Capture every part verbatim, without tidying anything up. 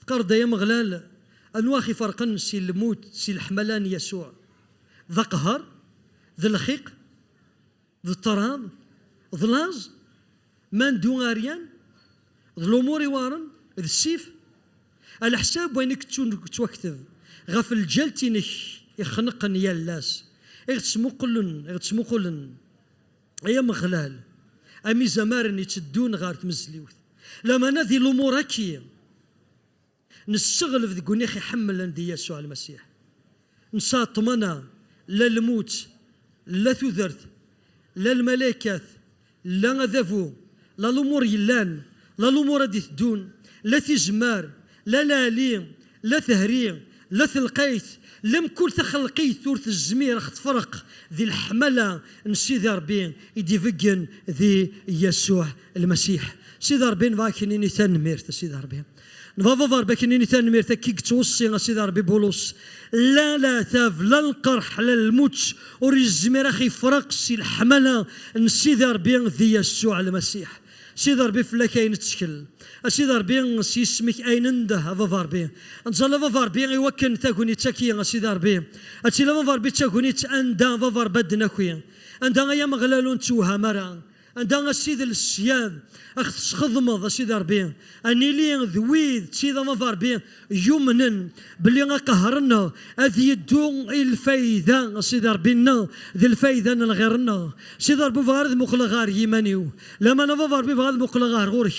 Teqqar-d, ay Ameɣlal, anwa i ɣ-iferqen si lmut, si leḥmala n Yasuɛ? D aqehher, d lxiq, d ṭṭrad, d laẓ, ma ndu ɛeryan, d lumuṛ iweɛṛen, d ssif. Ɛla ḥsab wayen i yettun-, yettwakteb ɣef lǧalt-inek ixenqen yal ass, i ɣ-ttmuqulen, i ɣ-ttmuqulen, ay Ameɣlal, am izamaren itteddun ɣer tmezliwt. Lameɛna di lumuṛ-agi, nesseɣleb deg win i ɣ-iḥemmlen di Yasuɛ Lmasiḥ. Nesɛa ṭṭmana, la lmut, la tudert, la lmalaykat, la adabu, la lumuṛ yellan, la lumuṛ ad d-iteddun, la tizemmar, la lɛali, la tehri, la telqayt, la mkul taxelqit ur tezmir ad ɣ-tefreq di leḥmala n Sidi Ṛebbi i d-ibeggen di Yasuɛ Lmasiḥ. Sidi Ṛebbi, nebɣa ad k-nini tanemmirt, a Sidi Ṛebbi. Nebɣa a Baba Ṛebbi ad k-nini tanemmirt, akka i yettweṣṣi a Sidi Ṛebbi Bulus. La leɛtab, la lqerḥ, la lmut ur yezmir ad ɣ-ifreq si leḥmala n Sidi Ṛebbi di Yasuɛ Lmasiḥ. Sidi Ṛebbi, fell-ak ay nettkel. A Sidi Ṛebbi, s yisem-ik ay nendeh, a Baba Ṛebbi. Nẓall a Baba Ṛebbi i wakken tagnit-agi, a Sidi Ṛebbi, ad tili a Baba Ṛebbi d tagnit anda a Baba Ṛebbi ad d-naki. Anda ay Ameɣlal ur nettewham ara. Anda a Sidi Lesyad, a ɣ-tesxedmeḍ, a Sidi Ṛebbi, ad nili d wid, d tid a Baba Ṛebbi, yumnen belli aqehher-nneɣ ad yeddu i lfayda, a Sidi Ṛebbi-nneɣ, d lfayda n lɣir-nneɣ. Sidi Ṛebbi, ur bɣiɣ ara ad muqleɣ ɣer yiman-iw. Lameɛna a Baba Ṛebbi, bɣiɣ ad muqleɣ ɣer ɣur-k.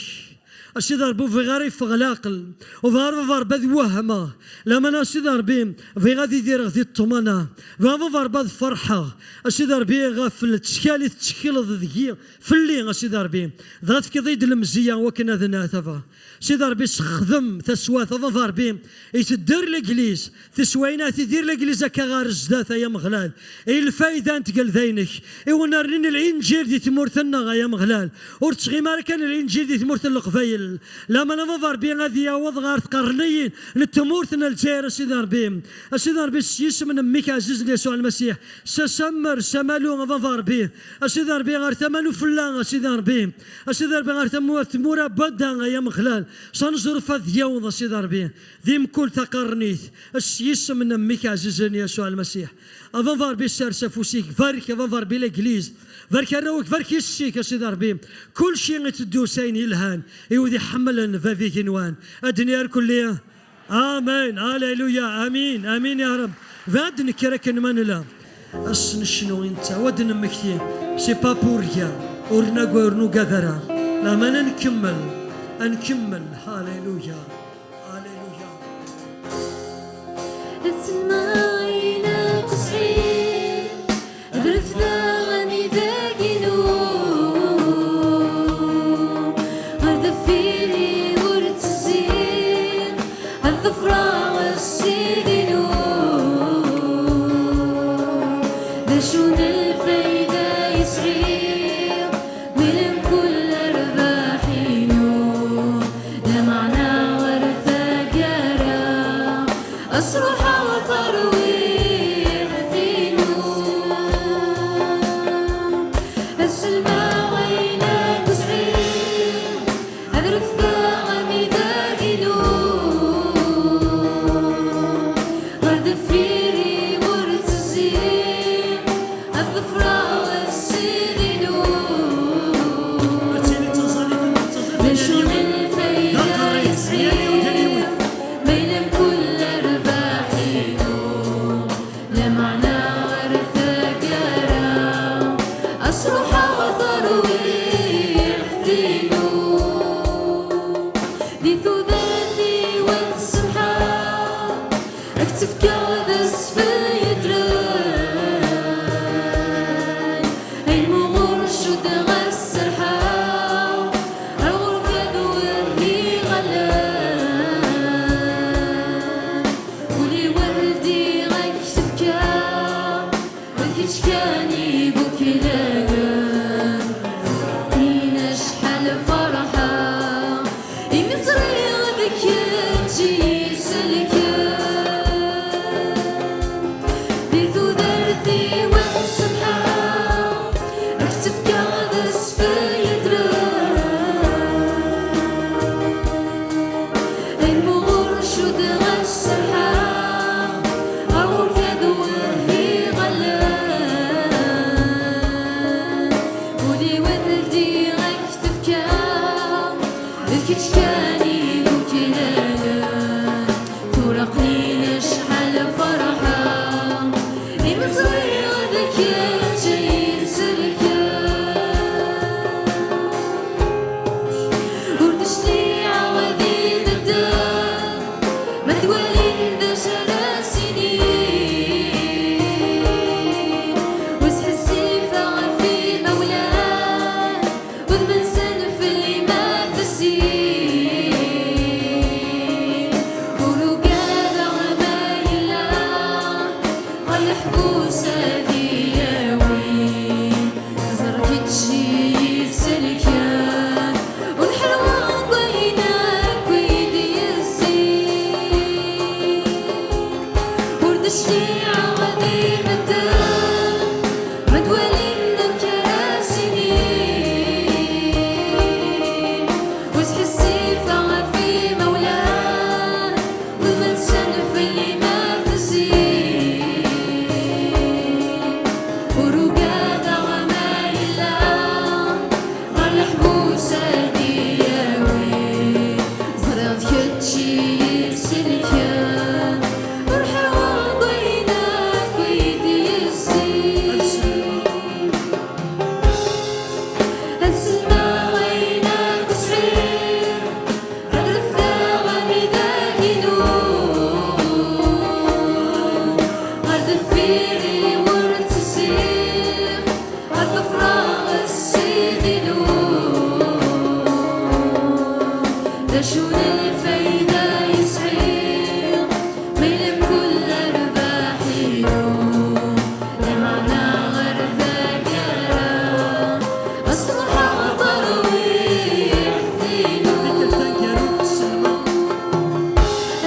A Sidi Ṛebbi, ur bɣiɣ ara yeffeɣ leɛqel. Ur bɣiɣ ara a Baba Ṛebbi ad wehmeɣ. Lameɛna a Sidi Ṛebbi, bɣiɣ ad idireɣ di ṭṭmana. Bɣiɣ a Baba Ṛebbi ad ferḥeɣ, a Sidi Ṛebbi, ɣef lettkal i tettekleḍ deg-i, fell-i, a Sidi Ṛebbi. Dɣa tefkiḍ-iyi-d lemzeyya wakken ad nɛetbeɣ. Sidi Ṛebbi, sexdem taswiɛt, a Baba Ṛebbi, itedder legliz. Tiswiɛin ad tidir legliz akka ɣer zdat, ay Ameɣlal, i lfayda n tgelda-inek, i wen-rnin Linǧil di tmurt-nneɣ, ay Ameɣlal. Ur ttɣim ara kan Linǧil di tmurt n Leqbayel. Lameɛna a Baba Ṛebbi ad yaweḍ ɣer tqerniyin n tmurt n Lezzayer, a Sidi Ṛebbi. A Sidi Ṛebbi, s yisem n mmi-k ɛzizen Yasuɛ Lmasiḥ, s asammer, s amalu, a Baba Ṛebbi. A Sidi Ṛebbi, ɣer tama n ufella, a Sidi Ṛebbi. A Sidi Ṛebbi, ɣer tmura, tmura n wadda, ay Ameɣlal. S aneẓruf ad yaweḍ, a Sidi Ṛebbi, di mkul taqernit, s yisem n mmi-k ɛzizen Yasuɛ Lmasiḥ. A Baba Ṛebbi, ssers afus-ik, barek a Baba Ṛebbi legliz, barek arraw-ik, barek yessi-k, a Sidi Ṛebbi. Kulci iteddu s ayen yelhan i wid iḥemmlen bab igenwan. Ad d-nini irkelli. Amen. Aleluya. Amin. Amin ya Reb. Bad nekker akken ma nella. Ass necnu i netta, wa d-nemmekti. C'est pas pour rien. Ur nagad, ur nugad ara. Lameɛna ad nkemmel. Ad nkemmel. Aleluya. Aleluya. Ad selmeɣ ayen akk sɛiɣ, ad refdeɣ amidag-inu. Ɣer deffir-i ur ttezziɣ, ad ḍefreɣ Ssid-inu. D acu n lfayda i sɛiɣ, mi mkul rrbeḥ-inu, lameɛna ɣer taggara, ad sruḥeɣ tarwiḥt-inu. Ad selmeɣ ayen akk sɛiɣ, ad refdeɣ amidag-inu. Ɣer deffir-i ur ttezziɣ, ad ḍefreɣ Ssid-inu. D acu n lfayda i sɛiɣ, ma yella mkul rrbeḥ-inu, lameɛna ɣer taggara, ad sruḥeɣ tarwiḥt-inu. Di tudert-iw ad tsemḥeɣ, ad k-tt-fkeɣ d asfel yeddren. Ay lmuɣer cuddeɣ ad serḥeɣ, ar ɣur-k ad wehhiɣ allen. Ul-iw ad ldiɣ ad k-t-fkeɣ, d kečč kan i yuklalen. Tin acḥal ferḥeɣ, imi ẓriɣ d kečč i yi-iselken. Cuddeɣ-as sserḥeɣ ɣer ɣur-k ad wehhiɣ allen. Ul-iw ad ldiɣ ad k-t-fkeɣ, d kečč kan i yuklalen. Tura aql-in acḥal ferḥeɣ, imi ẓriɣ d kečč ay yi-iselken. Ur d-cliɛeɣ di medden, ma twalin d acu ara s-inin. Ur sḥissifeɣ ɣef imawlan, udem-nsen fell-i ma tezzin. Ur ugadeɣ ma yella ɣer leḥbus ad iyi-yawin. Ẓer kečč i yi-iselken, ur ḥerweɣ deg wayen akk i d-yezzin. Ur d-cliɛeɣ di medden, ma twalin amek ara s-inin. Ur sḥissifeɣ ɣef imawlan, udem-nsen fell-i ma tezzin. Ur ugadeɣ ma yella ɣer leḥbus ad iyi-yawi. Ẓriɣ d kečč i yi-iselken, ur ḥerweɣ deg wayen akk i d-yezzin. Ad sellmeɣ ayen akk sɛiɣ, ad refdeɣ amidag-inu. Ar deffir-iw ur ttessiɣ, ad ḍefreɣ Ssid-inu. D acu n lfayda yesɛiɣ, ma yella mkul rrbeḥ-inu, lameɛna ɣer taggara, ad sruḥeɣ tarwiḥt-inu.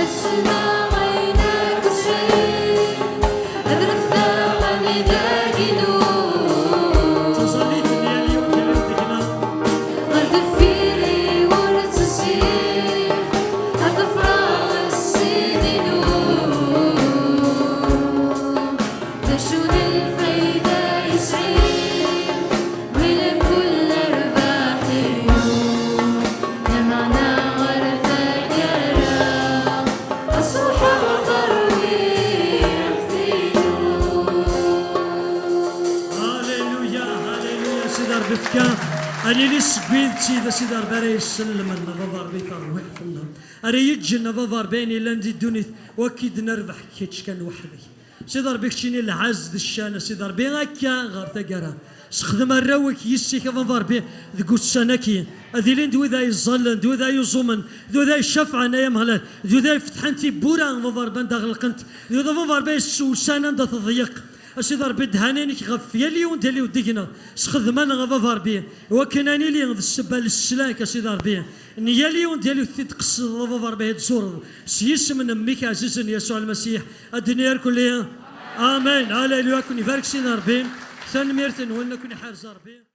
Ad sellmeɣ ayen akk sɛiɣ, ad refdeɣ amidag-inu. Taẓallit n yal yiwen gar-awen tegna. Ɣer deffir-iw ur ttessiɣ, ad ḍefreɣ Ssid-inu. D acu n lfayda yesɛiɣ, ma yella mkul rrbeḥ-inu, lameɛna ɣer taggara, ad sruḥeɣ tarwiḥt-inu. Halleluya, halleluya, Sidi Ṛebbi fka. Ad nili seg wid d tid, a Sidi Ṛebbi, ara yesselmen, a Baba Ṛebbi, tarwiḥt-nneɣ. Ara yeǧǧen, a Baba Ṛebbi, ayen yellan di ddunit, u ad k-id-nerbeḥ kečč kan weḥd-k. Sidi Ṛebbi, keččini lɛezz d ccan, a Sidi Ṛebbi, akka ɣer taggara. Sexdem arraw-ik yis-k, a Baba Ṛebbi, deg ussan-agi. Ad ilin d wid ay iẓẓallen, d wid ay iẓumen, d wid ay icafɛen, ay Ameɣlal, d wid ay ifetḥen tiwwura, a Baba Ṛebbi, anda ɣelqent, d wid, a Baba Ṛebbi, ay yessewsan anda teḍyeq. A Sidi Ṛebbi, ddhana-inek ɣef yal yiwen d yal yiwet deg-neɣ. Sexdem-aneɣ, a Baba Ṛebbi, iwakken ad nili d ssebba n leslak, a Sidi Ṛebbi, n yal yiwen d yal yiwet i d-tqesdeḍ, a Baba Ṛebbi, ad t-tẓureḍ. S yisem n Mmi-k ɛzizen, Yasuɛ Lmasiḥ, ad d-nini irkelli. Amen. Aleluya. Ad ken-ibarek Sidi Ṛebbi. Tanemmirt-nwen, ad ken-iḥrez Ṛebbi.